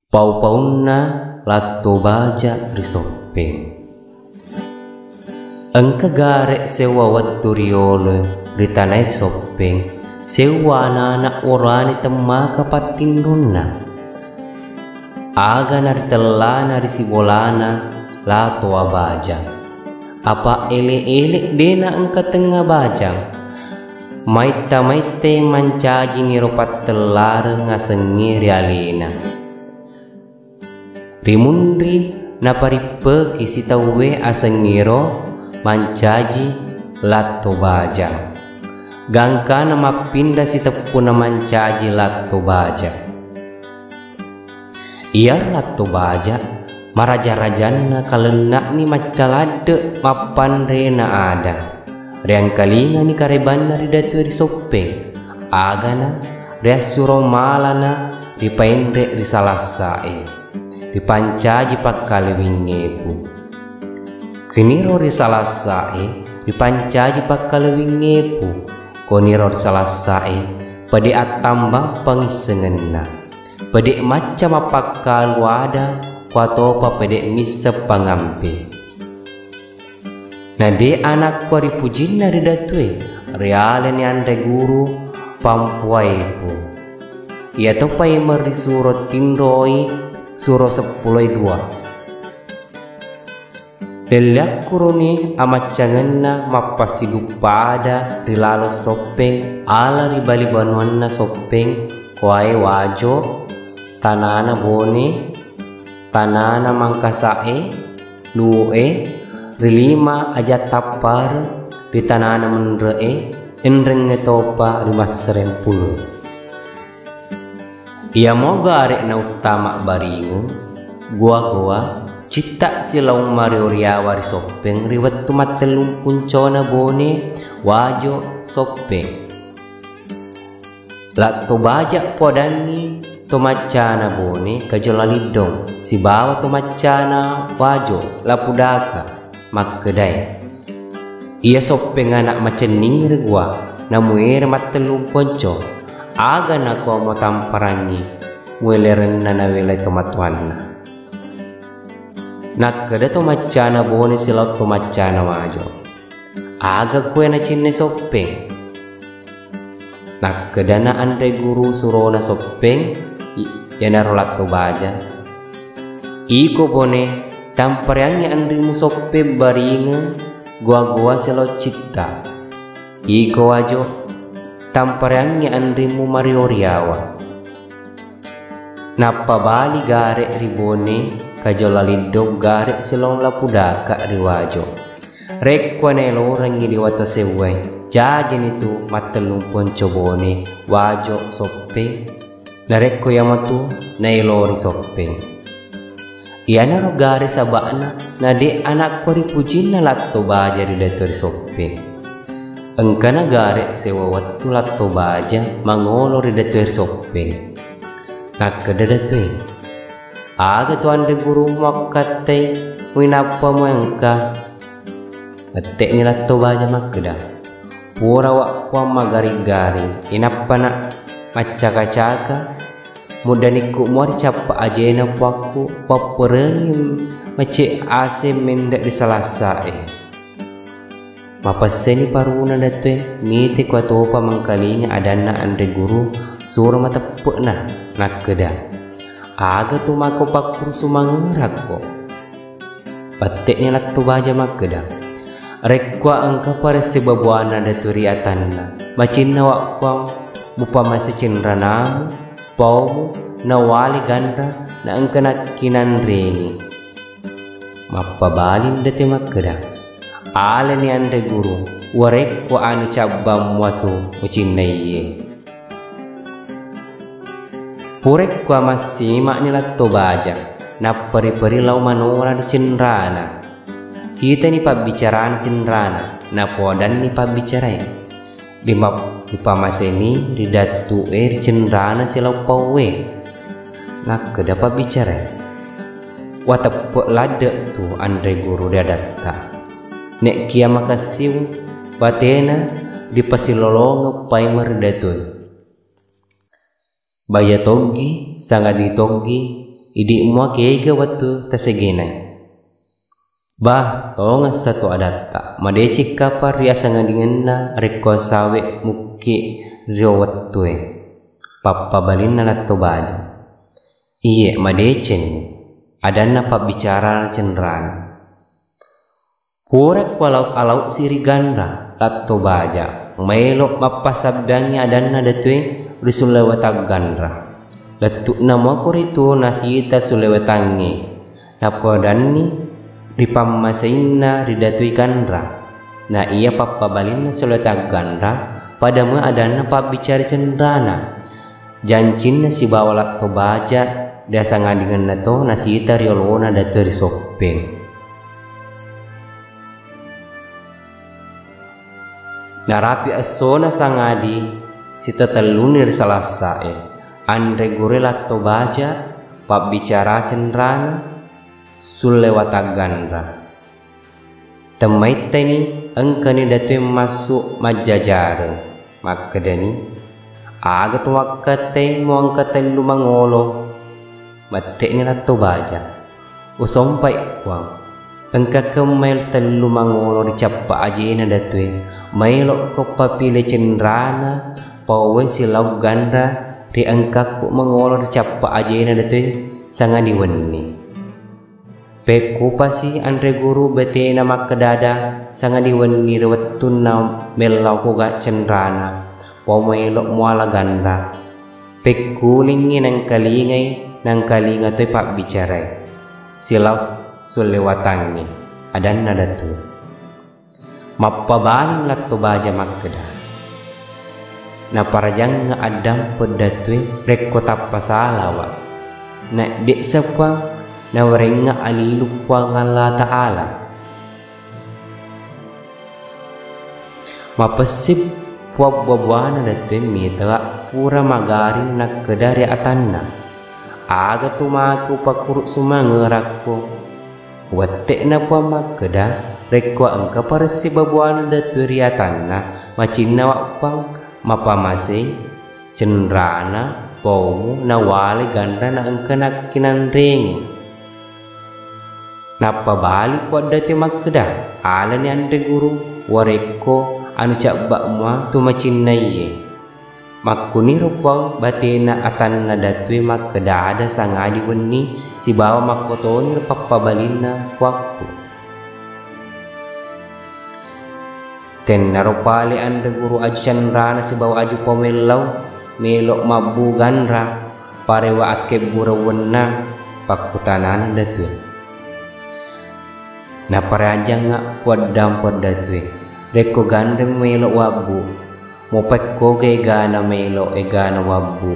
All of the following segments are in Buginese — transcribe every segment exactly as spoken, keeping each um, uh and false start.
Pau-paunna Latto Baja ri Soppeng. Engka gare' sewwa wettu riolo ri tanae ri Soppeng, sewwa ana'-ana' worane temmaka pattinronna. Aga naritellana ri sibolana La Toa Baja. Apa ele-ele de' naengka tengnga bajang. Maitta-maittai mancajiniro pattellareng asengnge ri alena. Ri munri naparippeki sitauwe asengngiro mancaji Latto Baja. Gangkana mappinra siteppuna mancaji Latto Baja. Iyaro Latto Baja maraja-rajanna kalenna'ni maccaladde' mappanrena ada. Riangkalingani karebanna ri datue ri Soppeng, agana riassuro malana ripaenre' ri Salassa'e, ripancaji pakkalewingngepu. Kiniro ri Salassa'e ripancaji pakkalewingngepu, koniro ri Salassa'e pede' attambang pangissengenna, pede' macca mappakkalu ada, kuatopa pede' misseng pangampe. Na de' anakko ripujinna ri datue, rialani anre guru pampuaeku. Iyato paimeng risuro tinroi suro seppuloi dua. Lelleakkuruni amaccangenna mappasiduppa ada ri lalo Soppeng, ala ri bali banuanna Soppeng, kuae Wajo, tanana Bone, tanana Mangkasa'e, Lu'e, ri lima aja tappareng, ri tanana Menre'e, enrengnge topa ri Massereng Pulue. Iyamo gare'na uttama baringeng, goa-goa, citta silaong mario riawa ri Soppeng ri wettu mattellung puncona Bone, Wajo, Soppeng. Latto Baja podanni to maccana Bone Kajola Liddong sibawa to maccana Wajo Lapudaka makkedae, iya Soppeng ana' macenning ri gua, namuere mattellung ponco, aga nakua mo tamparangngi muelerenna nawelai tomatoanna. Nakkeda to maccana Bone silaong to maccana Wajo, aga kue nacinne Soppeng? Nakkedana anre guru surona Soppeng, i-, iyanaro Latto Baja. Iko Bone, tampareangngi anrimu Soppeng baringeng goa-goa silaong citta. Iko Wajo, tampareangngi anrimu mario riawa. Nappa bali gare' ri Bone Kajola Liddong gare' silaong Lapudaka ri Wajo. Rekko naelorengngi dewata sewwae, jajini tu mattellung ponco Bone, Wajo, Soppeng. Narekko iyamatu naelori Soppeng. Iyanaro gare' saba'na na de' anakko ripujinna Latto Baja ri datue ri Soppeng. Engkana gare' sewwa wettu Latto Baja mangolo ri datue ri Soppeng. Nakkeda datue, aga tu anre guru muakkattai muinappa muengka? Mette'ni Latto Baja makkeda, pura wa'kuang magari-gari, inappana maccaka-caka, muddanikku muari cappa ajena puakku, papperengi mace' ase menre' ri Salassa'e. Mapesseni paruna datue, mite kuatopa mengkalinga adanna anre guru, suro mateppe'na, nakkeda, aga tu mako pakkuru sumangerakko? Patte'ni Latto Baja makkeda, rekko engka paresse babuana datu ri atanna, macinna wa'kuang mupamase cinranamu, paumu, nawale ganra, na engka nakkinanreni. Mappabali datue makkeda, alani anre guru, warekko anu cabbang muatu mucinnaiye. Purekko massima'ni Latto Baja, napperi-peri lao manora ri cinrana. Sitani pabbicarana cinrana, napodanni pabbicarae. Dima-, dipamaseni ri dattu'e ri cinrana silaong pauwe. Nakkeda pabbicarae, wateppe' ladde' tu anre guru ri adatta. Ne'kia makessiu batena dipasilolongeng paimeng ri datue. Baya toggi, sangadi toggi, Idi mua kega wettu tasegenai. Bah, tongessa tu adatta. Madeceng kapang ri asangadingenna rekko sawe mukki rio wettue. Pappabalinna Latto Baja. Iye, madecenni, adanna pabbicarana Cenrana. Pura kualau-alau si ri Ganra, Latto Baja, maelo mappasabbiangngi adanna datue ri Sullewatang Ganra. Lettu'na muako ritu nasita Sullewatangnge, napodanni ri pammaseinna ri Datue Ganra. Na iya pappabalinna Sullewatang Ganra, pada mua adanna pabbicara Cenrana. Jancinna sibawa Latto Baja ri asangadingenna to nasita ri olona Datue ri Soppeng. Narapi essona sangadi sitatelluni ri salassae, anre gurue Latto Baja, pabbicara Cenrana, Sullewatang Ganra. Temmaittani engkani Datue massu majjajareng, makkedani, aga tu makkatte muangka tellu mangolo? Mette'ni Latto Baja. Usompai, Puang. Engka kemmai tellu mangolo ri cappa ajena Datue. Maelokko papile Cenrana, paue silaong Ganra ri engkakku mangolo ri cappa ajena Datue sangadi wenni. Pekkupasi anre guru betena makkedada sangadi wenni ri wettunna mellauko ga Cenrana, pau maelo muala Ganra. Pekkulingngi nangkalingai, nangkalinga toi pabbicarai. Silau Sullewatangnge, adanna Datue. Mappabaling Latto Baja makkeda, naparajangnga addampeng Datue rekko tappa salawa. Na de'sa Puang nawarengnga alilu Puang Allah Ta'ala. Mapessi Puang bua-buana Datue mita pura magari nakkeda ri atanna, aga tu maka upakkuru sumangerakko? Wette'na Puang makkeda, rekko engka paressi bua-buana Datue ri atanna, macinnawa Puang, mapamasei Cenrana, paumu, nawale Ganra na engka nakkinanrengi. Nappa bali Puang Datue makkeda, alani anre guru, warekko anu cabba mua tu macinnaiye. Makkuniro Puang batena atanna Datue makkeda ada sangadi wenni sibawa makkotoniro pappabalinna Puakku. Tennaro pale anre guru aju Cenrana sibawa aju Pau Mellau melo mabbu Ganra, parewa akkebbureng wennang pakkutanana Datue. Naparajangnga Puang Dampo Datue, rekko Ganra melo wabbu, mupekkoga egana melo egana wabbu,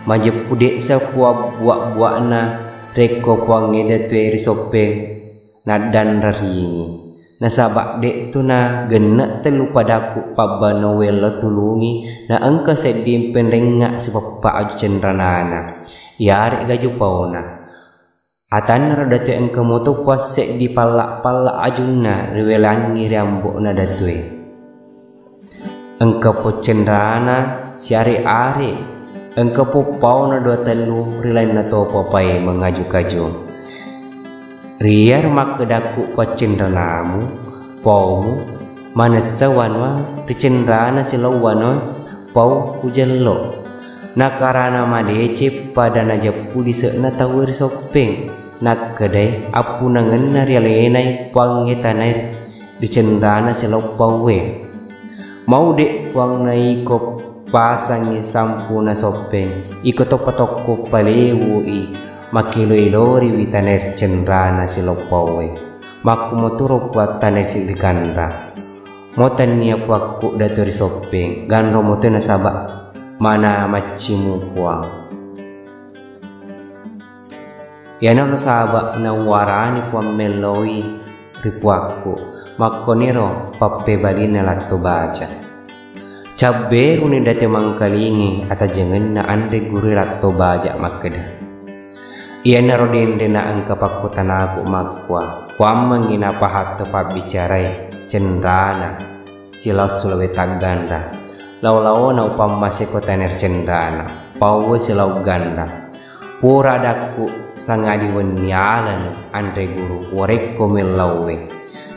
majeppu de'sa Puang buak-buakna rekko Puangnge Datue ri Soppeng. Naddanraringi. Nasaba de'tu na genne tellu padakku pabbanau wello tulungi, na engka sedding penrengnga sipeppa aju Cenranana, iyarega aju Pauna. Atannaro Datue engka moto Puang seddi palla-palla ajunna riwelangngi ri ambo'na Datue. Engka Puang Cenrana siare-are, engka Puang Pauna dua tellu ri lainna topa paimeng aju-kaju. Ri iyaro makkedakku Puang Cenranamu, paumu, manessa wanuang ri Cenrana silao wanuang pau kujello. Nakarana madeceng pada najeppu lise'na tauwe ri Soppeng, nakkedai appunangenna rialenai Puangnge tanae ri Cenrana silao pauwe. Mau de' Puang na iko pasangngi sampuna Soppeng, iko topa tokko palewui, makkelo-eloriwi tanae ri Cenrana silao pauwe. Makkumoturo Puang tanae ri Ganra. Mo tennia Puakku Datue ri Soppeng, ganro moto nasaba mana maccimu Puang. Iyanaro saba nauwarani Puang Melloi ri Puakku, makkoniro pappebalinna Latto Baja. Cabberuni Datue mangkalingi atajengenna anre gurue Latto Baja makkeda, iyanaro denrena engka pakkutanaku makkua, kuammengngi napahatto pabbicarai Cenrana silao Sulawetang Ganra. Lao-laona upammaseko tanae ri Cenrana, pauwe silao Ganra. Pura adakku Sangadi wenni alani Anre Guru warekko mellauwe.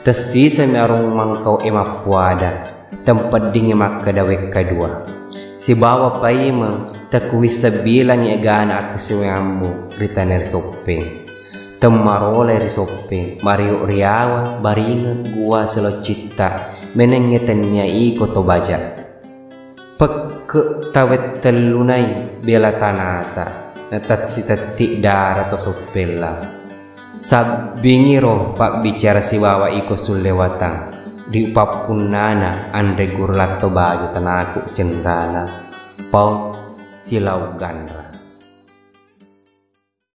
Tessisemi arung mangkau e mappuada, tempeddingngi makkeda wekka dua. Sibawa paimeng tekuwisseng bilangi egana akkasiwiang ambo ri tana ri Soppeng. Temmarolai ri Soppeng, mario riawa, baringeng, gua, seloccitta, menengnge tennia iko to baja. Pekke tawettellu nai bela tanata, natassitetti dara to Soppella. Sabbingiro pabbicara sibawa iko sulle watang, ri pappunnana Anre Guru latto baja tanaku cenrana. Pau silau ganra.